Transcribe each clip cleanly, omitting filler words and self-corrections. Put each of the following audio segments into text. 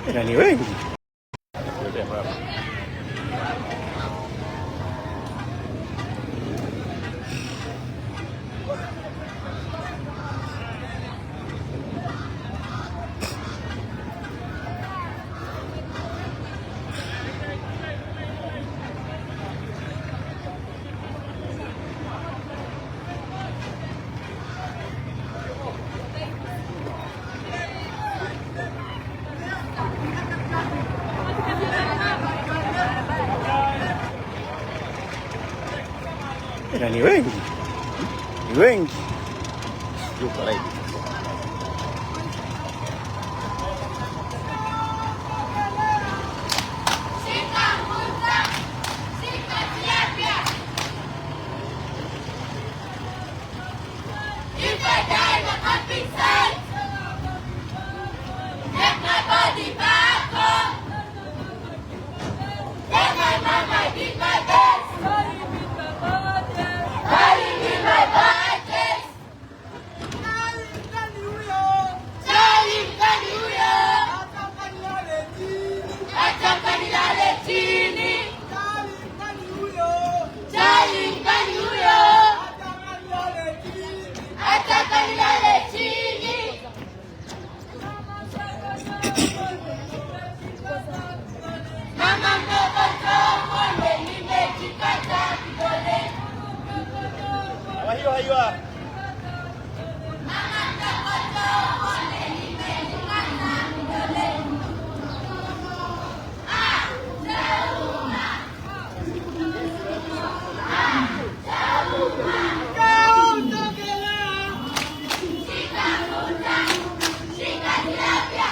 Ila ni wengi. Ila ni wengi, ni wengi. If I die, the countryside. Get my body back home. Let my mama did my best. Bury me my budget. Charlie mkali huyo. Nataka nilale chini. Charlie mkali huyo. Nataka nilale chini. Mama mdogo njoo uone nimejikata kidole. Mama mdogo njoo uone nimejikata kidole. Ah, chauma. Ah, chauma. Shika kuta. Shika tilapia.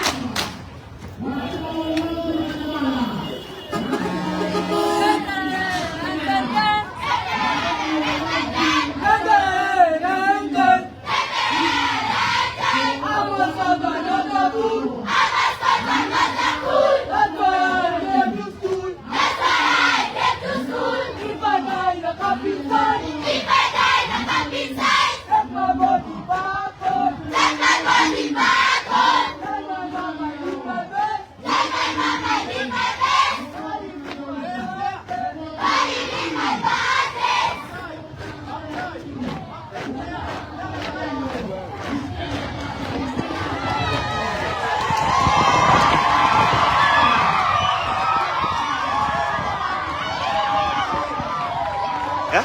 If I die, the countryside. Take my body back home. Let my mama do my best. Bury me my budget. Eh?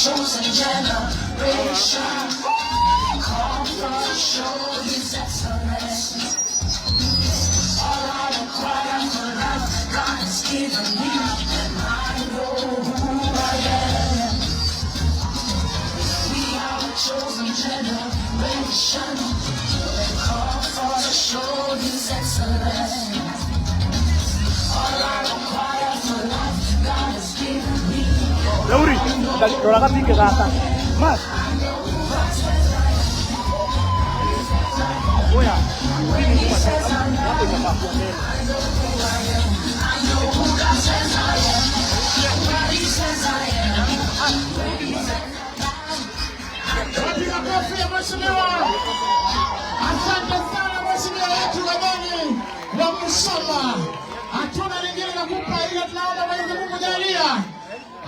Chosen generation, called for to show His excellence. All I require for life, God has given me, and I know who I am. We are a chosen generation, called for to show His excellence. All I require for life, God has given me. Lauri, rora gatinge gaka. Mas. Oya, mimi ni hapo inafaa kuwa mbele. God says I am. What He says I am. Wapiga kofi ya mheshimiwa. Asante sana mheshimiwa wetu Gavani wa Musoma. Hatuna lingine la kupa ila tunaomba Mwenyezi Mungu jalia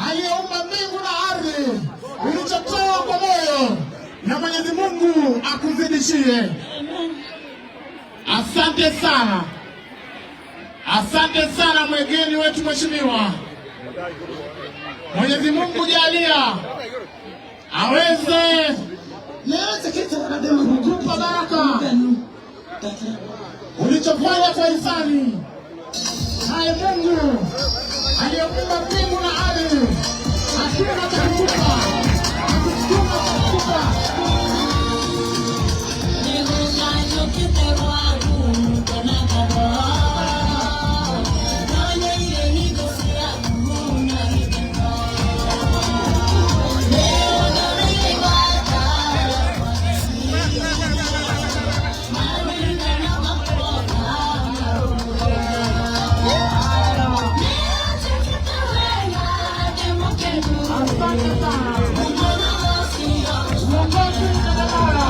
aliyeumba mbingu na ardhi, ulichotoa kwa moyo na Mwenyezi Mungu akuzidishie. Asante sana, asante sana mgeni wetu mheshimiwa. Mwenyezi Mungu jalia aweze kukupa baraka ulichofanya kwa hisani. Naye Mungu aliyeumba mbingu na ardhi hakuna cha kukupa, hakuna cha kukupa. Asante sana. Uongozi utawala.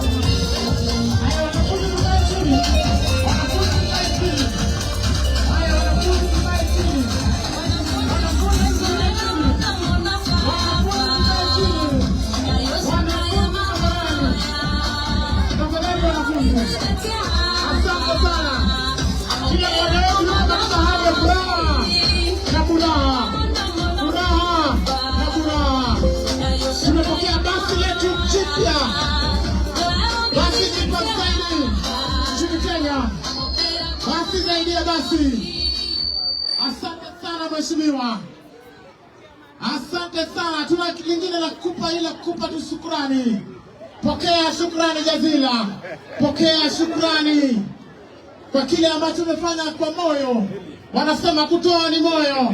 Haya, wanafunzi tukae chini. Wanafunzi tukae chini. Haya, wanafunzi tukae chini. Wanafunzi tukae chini. Wanafunzi tukae chini. Wanafunzi tafadhali. Tafadhali wanafunzi. Asante sana. Kila mmoja wetu yuko katika hali ya furaha na furaha. Furaha na furaha. Tumepokea basi letu jipya. Basi jipya zaidi nchini Kenya. Basi zaidi ya basi. Asante sana mheshimiwa. Asante sana. Tuna lingine la kukupa ila kukupa tu shukrani. Pokea shukrani jazila. Pokea shukrani kwa kile ambacho umefanya kwa moyo. Wanasema kutoa ni moyo,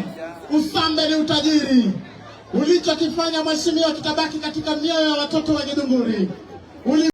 usambe ni utajiri. Ulichokifanya mheshimiwa kitabaki katika mioyo ya watoto wa Githunguri. Uli